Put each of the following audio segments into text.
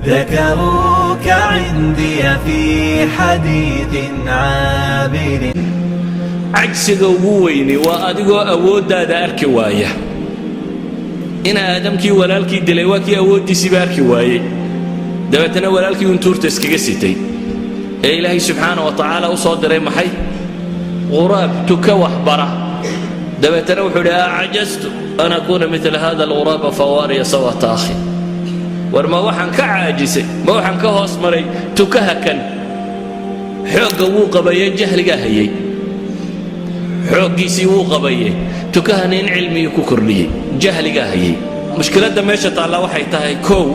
ذكروك عندي في حديث عابر. Cajsiga ugu weyni waa adigoo awooddaada arki waaya. In Aadamkii walaalkii dilay waa kii awooddiisiiba arki waayey, dabeetana walaalkii un tuurta iskaga sitay ee Ilaahay subxaana wa tacaala u soo diray maxay? Quraab, tuka waxbara. Dabeetana wuxuu idhi: "أعجزت أن أكون مثل هذا الغراب فأواري سوءة أخي." War ma waxaan ka caajisay, ma waxaan ka hoos maray tukaha kan? Xoogga wuu qabaye, jahligaa hayay. Xooggiisii wuu qabaye, tukahana in cilmigii ku kordhiyey, jahligaa hayay. Mushkiladda meesha taalla waxay tahay, kow,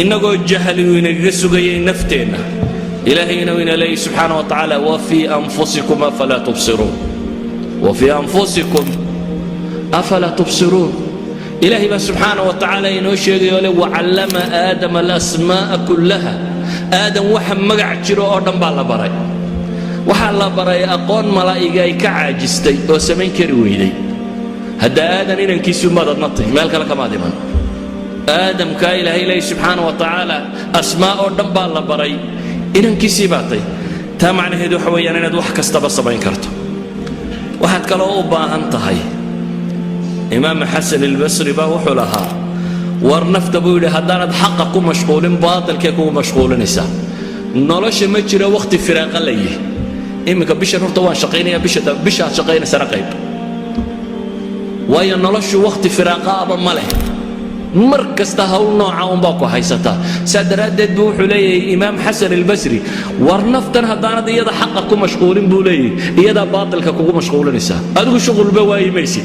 innagoo jahligu inagaga sugayay nafteenna, Ilaahay inuu ina leeyahy subxaana wa tacaala: "وفي أنفسكم أفلا تبصرون، وفي أنفسكم أفلا تبصرون." Ilaahay baa subxaana wa tacaala inoo sheegay oo le: "وعلم آدم الأسماء كلها." Aadam waxa magac jiro oo dhan baa la baray. Waxaa la baray aqoon malaa'iga ay ka caajistay oo samayn kari weyday. Hadda Aadan inankiisu maad adna tahy, meel kale kamaad iman. Aadamkaa Ilaahay leeyahy subxaana wa tacaala asmaa oo dhan baa la baray, inankiisii baa tay. Taa macnaheedu waxa weeyaan inaad wax kastaba samayn karto. Waxaad kaloo u baahan tahay, Imaam Xasan Albasri baa wuxuu lahaa: war nafta, buu yidhi, haddaanad xaqa ku mashquulin, baatilkay kugu mashquulinaysaa. Nolosha ma jiro wakhti firaaqa la yihi. Iminka bishan horta waan shaqaynaya, bisha bishaad shaqaynaysana qayb, waayo noloshu wakhti firaaqa aba ma leh. Mar kasta hawl nooca unbaa ku haysataa. Saa daraaddeed buu wuxuu leeyahay Imaam Xasan Albasri: war naftan haddaanad iyada xaqa ku mashquulin, buu leeyahay, iyadaa baatilka kugu mashquulinaysaa. Adigu shuqulba waayi maysid,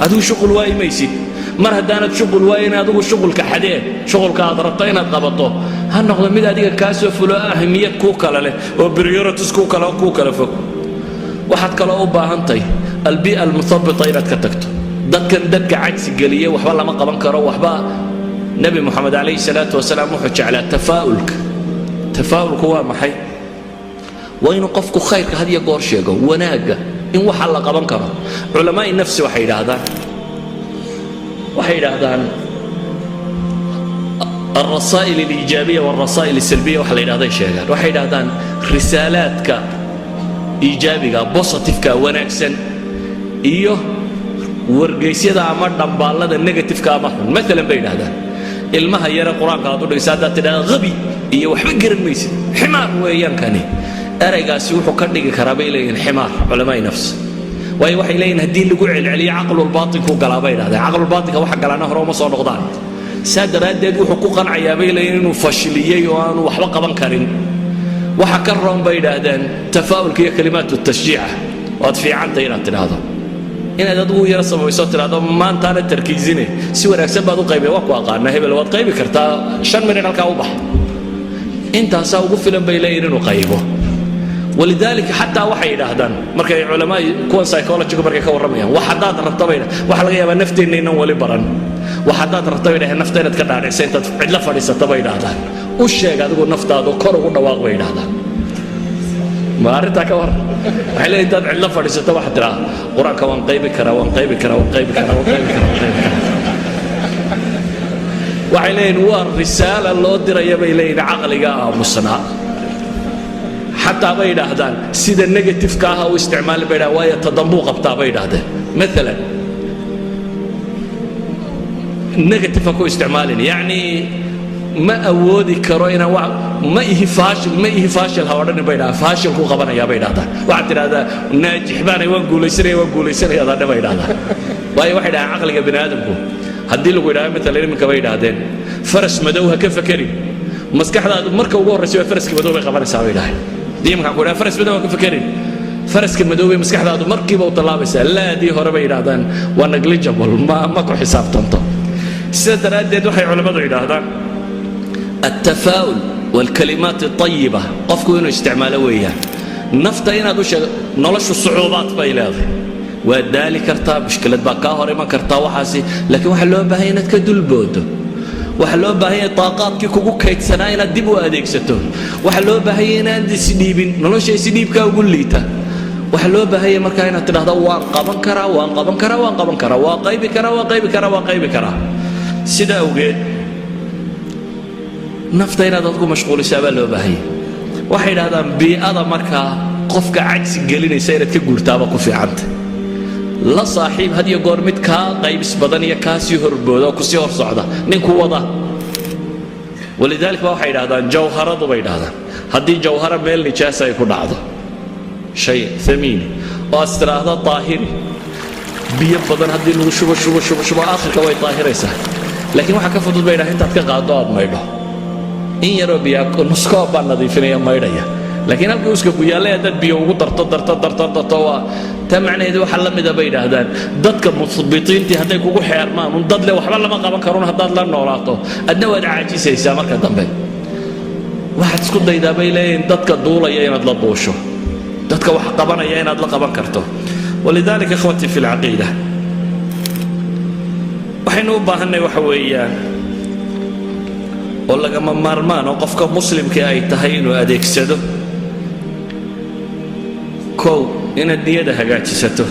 adigu shuqul waayi maysid. Mar haddaanad shuqul waayin, adigu shuqulka xadee. Shuqulka aad rabto inaad qabato ha noqdo mid adiga kaa soo fulo, ahmiyad kuu kale leh oo priorities kuu kala fog. Waxaad kaloo u baahantahay البيئة المثبطة inaad ka tagto. Dadkan dadka cajsi geliye, waxba lama qaban karo, waxba. Nebi Moxamed calayhi salaatu wasalaam wuxuu jeclaa tafaa'ulka. Tafaa'ulku waa maxay? Waa inuu qofku khayrka had iyo goor sheego, wanaagga, in waxa la qaban karo. Culamaai nafsi waxay yidhaahdaan الرسائل الإيجابية والرسائل السلبية. Waxa la yidhahday sheegaan, waxay yidhahdaan risaalaadka iijaabiga, positiveka, wanaagsan, iyo wargeysyada ama dhambaallada negativeka ama xun. Maalan, bay yidhahdaan, ilmaha yare Qur-aanka aad u dhigaysa haddaad tidhahda "qabi" iyo "waxba garan maysid", "ximaar" weeyaan kani, eraygaasi wuxuu ka dhigi karaa, bay leeyihin, ximaar. Culamaai nafs, waayo waxay leeyihin haddii lagu celceliyo caqlulbaatinkuu galaa, bay yidhahdeen. Caqlulbaatinka waxa galaana hore uma soo noqdaan. Saa daraaddeed wuxuu ku qancayaa, bay leeyihin, inuu fashiliyey oo aanu waxba qaban karin. Waxa ka roon, bay yidhaahdeen, tafaa'ulka iyo كلمات التشجيع. Waad fiicantay inaad tidhaahdo, inaad adigu yaro samayso, tidhaahdo maantaana tarkiisine, si wanaagsan baad u qaybay, waa ku aqaana hebel, waad qaybi kartaa, 5 minit halkaa u bax. Intaasaa ugu filan, bay leeyihin, inuu qaybo. ولذلك xataa waxay yidhaahdaan markay culamaa kuwan psychologygu markay ka warramayaan, wax haddaad rabta, bay, waxa laga yaabaa nafteenna inaan wali baran, wax haddaad rabta, bay dhahdeen, nafta inaad ka dhaadhicsa, intaad cidlo fadhiisata, bay yidhaahdaan, u sheeg adigu naftaadu, kor ugu dhawaaq, bay yidhaahdaan. Ma arrintaa ka warran? Waxay leeyihin intaad cidlo fadhiisato waxaad tidhaa: "Qur-aanka waan qaybi karaa, waan qaybi karaa, waan qaybi karaa, waan qaybi karaa, waan qaybi karaa." Waxay leeyihin waa risaala loo diraya, bay leeyihin, caqliga aamusnaa. Xataa, bay yidhaahdaan, sida negativeka ah u isticmaali, bay yidhahdaan, waayo tadambuu qabtaa, bay yidhaahdeen. Maalan, negative ha ku isticmaalin, yacni "ma awoodi karo inaan wa ma ihi faashil, ma ihi faashil" ha odhanin, bay dhahdaan. Faashil ku qabanayaa, bay dhahdaan. Waxaad tidhahdaa: "Naajix baanay, waan guulaysanaya, waan guulaysanaya," adadhe, bay dhahdaan. Waayo waxay dhahaan caqliga bini aadamku haddii lagu yidhahdo maalan iminka, bay idhaahdeen, "Faras madow ha ka fekerin," maskaxdaadu marka ugu horraysa waa faraska madow bay qabanaysaa, bay idhahdeen. Haddii iminkaan ku idhaha "faras madow ha ka fekerin," faraska madow bay maskaxdaadu markiiba u tallaabaysaa. Laadii hore, bay yidhaahdaan, waa negligible, ma ku xisaabtanto. Sida daraaddeed waxay culammadu yidhaahdaan التفاؤل والكلمات الطيبة qofku inuu isticmaalo weeyaan. Nafta inaad u sheego noloshu sucuubaad bay leedahay, waad daali kartaa, mushkilad baa kaa hor iman kartaa, waxaasi, laakiin waxaa loo baahan inaad ka dulboodo. Waxaa loo baahan yahay taaqaadkii kugu kaydsanaa inaad dib u adeegsato. Waxaa loo baahan yahay inaad isdhiibin. Nolosha isdhiibkaa ugu liita. Waxaa loo baahan yahay markaa inaad tidhahdo: "Waan qaban karaa, waan qaban karaa, waan qaban karaa, waa qaybi karaa, waa qaybi karaa, waa qaybi karaa." Sida awgeed Nafta inaad adigu mashquulisaa baa loo baahanya. Waxay idhahdaan bii'ada markaa qofka cajsi gelinaysa inaad ka guurtaaba ku fiicanta. La saaxiib had iyo goor mid kaa qaybis badan iyo kaa sii horbooda oo kusii hor socda, ninku wada. ولذلك ba waxay idhahdaan jawharadu bay idhahdaan, haddii jawhara meel nijaasa ay ku dhacdo, shay ثمين oo aad tiraahdo daahiri, biyo badan haddii lagu shubo, shubo, shubo, shubo, aakhirka way daahiraysaa. Laakiin waxaa ka fudud bay idhaha intaad ka qaaddo aad maydho. In yaroo biyaa, nuskoob baa nadiifinaya, maydhaya. Laakiin halkii uska ku yaallay haddaad biyo ugu darto, darto, darto, darto, waa taa macnaheedu. Waxaa la mida bay idhaahdaan dadka muhbitiintii hadday kugu xeermaan un dad le waxba lama qaban karun, haddaad la noolaato adna waad caajisaysaa marka dambe. Waxaad isku daydaa bay leeyihin dadka duulaya inaad la duusho, dadka wax qabanaya inaad la qaban karto. ولذلك إخوتي في العقيدة, waxaynu u baahannay waxa weeyaan oo lagama maarmaan oo qofka muslimka ay tahay inuu adeegsado: kow, inaad niyada hagaajisato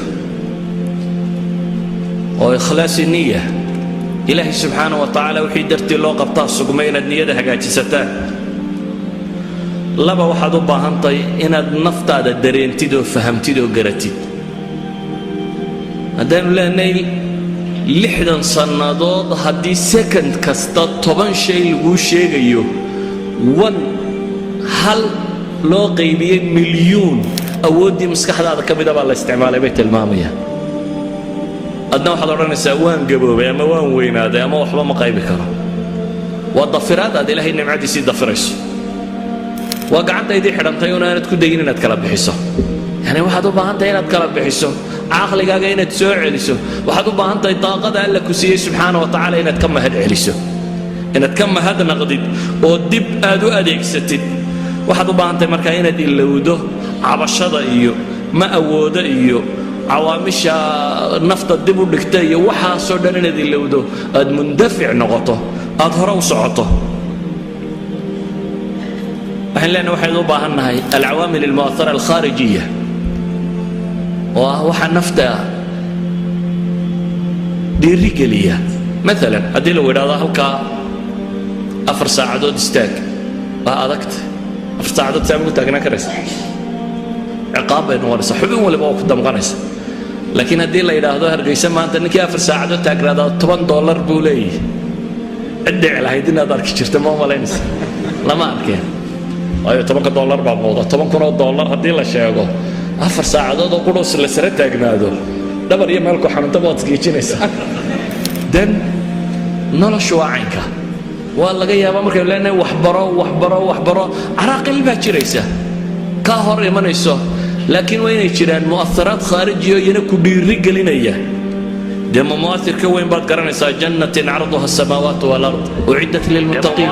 oo إخلاص النية, Ilaahay subxaana wa tacaala wixii dartii loo qabtaa sugmay, inaad niyada hagaajisataan. Laba, waxaad u baahantahay inaad naftaada dareentid oo fahamtid oo garatid. Haddaynu leenahay 60 sannadood haddii second kasta 10 shay laguu sheegayo, one hal loo qaybiyey milyuun awooddii maskaxdaada ka mida baa la isticmaalay bay tilmaamayaan. Adna waxaad odhanaysaa waan gaboobay ama waan weynaaday ama waxba ma qaybi karo. Waa dafiraad aad Ilaahay nimcadiisii dafirayso. Waa gacantaydii xidhantay un aanad ku dayin inaad kala bixiso. Yani waxaad u baahan tahay inaad kala bixiso, caqligaaga inaad soo celiso. Waxaad u baahan tahay daaqada Alla ku siiyey subxaana wa tacaala inaad ka mahad celiso, inaad ka mahadnaqdid oo dib aad u adeegsatid. Waxaad u baahan tahay markaa inaad ilowdo cabashada iyo ma awoodo iyo cawaamisha nafta dib u dhigta iyo waxaasoo dhan inaad ilowdo, aad mundafic noqoto, aad hore u socoto. Waxaan leenahay waxaynu u baahan nahay العوامل المؤثرة الخارجية, oo ah waxa nafta dhiirigeliya. Maalan haddii lagu idhahdo halkaa 4 saacadood istaag, waa adagta. 4 saacadood saa maku taagnaan karaysa? Ciqaab bay noqonaysaa, xubin waliba waa ku damqanaysa. Laakiin haddii la yidhaahdo Hargeysa maanta ninkii 4 saacadood taagnaadaa $10 buu leeyahay, cid dhici lahayd inaad arki jirta ma malaynaysa? Lama arkeen, waayo $10-ka baa muuqda. $10,000 haddii la sheego, 4 saacadood oo qudhos la sare taagnaado, dhabar iyo meelku xanuuntaba waad isgeejinaysaa. Dan noloshu waa caynka. Waa laga yaabaa markaynu leenahay waxbaro, waxbaro, waxbaro, caraaqil baa jiraysa kaa hor imanayso, laakiin waa inay jiraan مؤثرات خارجية iyana ku dhiiri gelinaya. Dee ma mu'athir ka weyn baad garanaysaa? جنة عرضها السماوات والأرض أعدت للمتقين.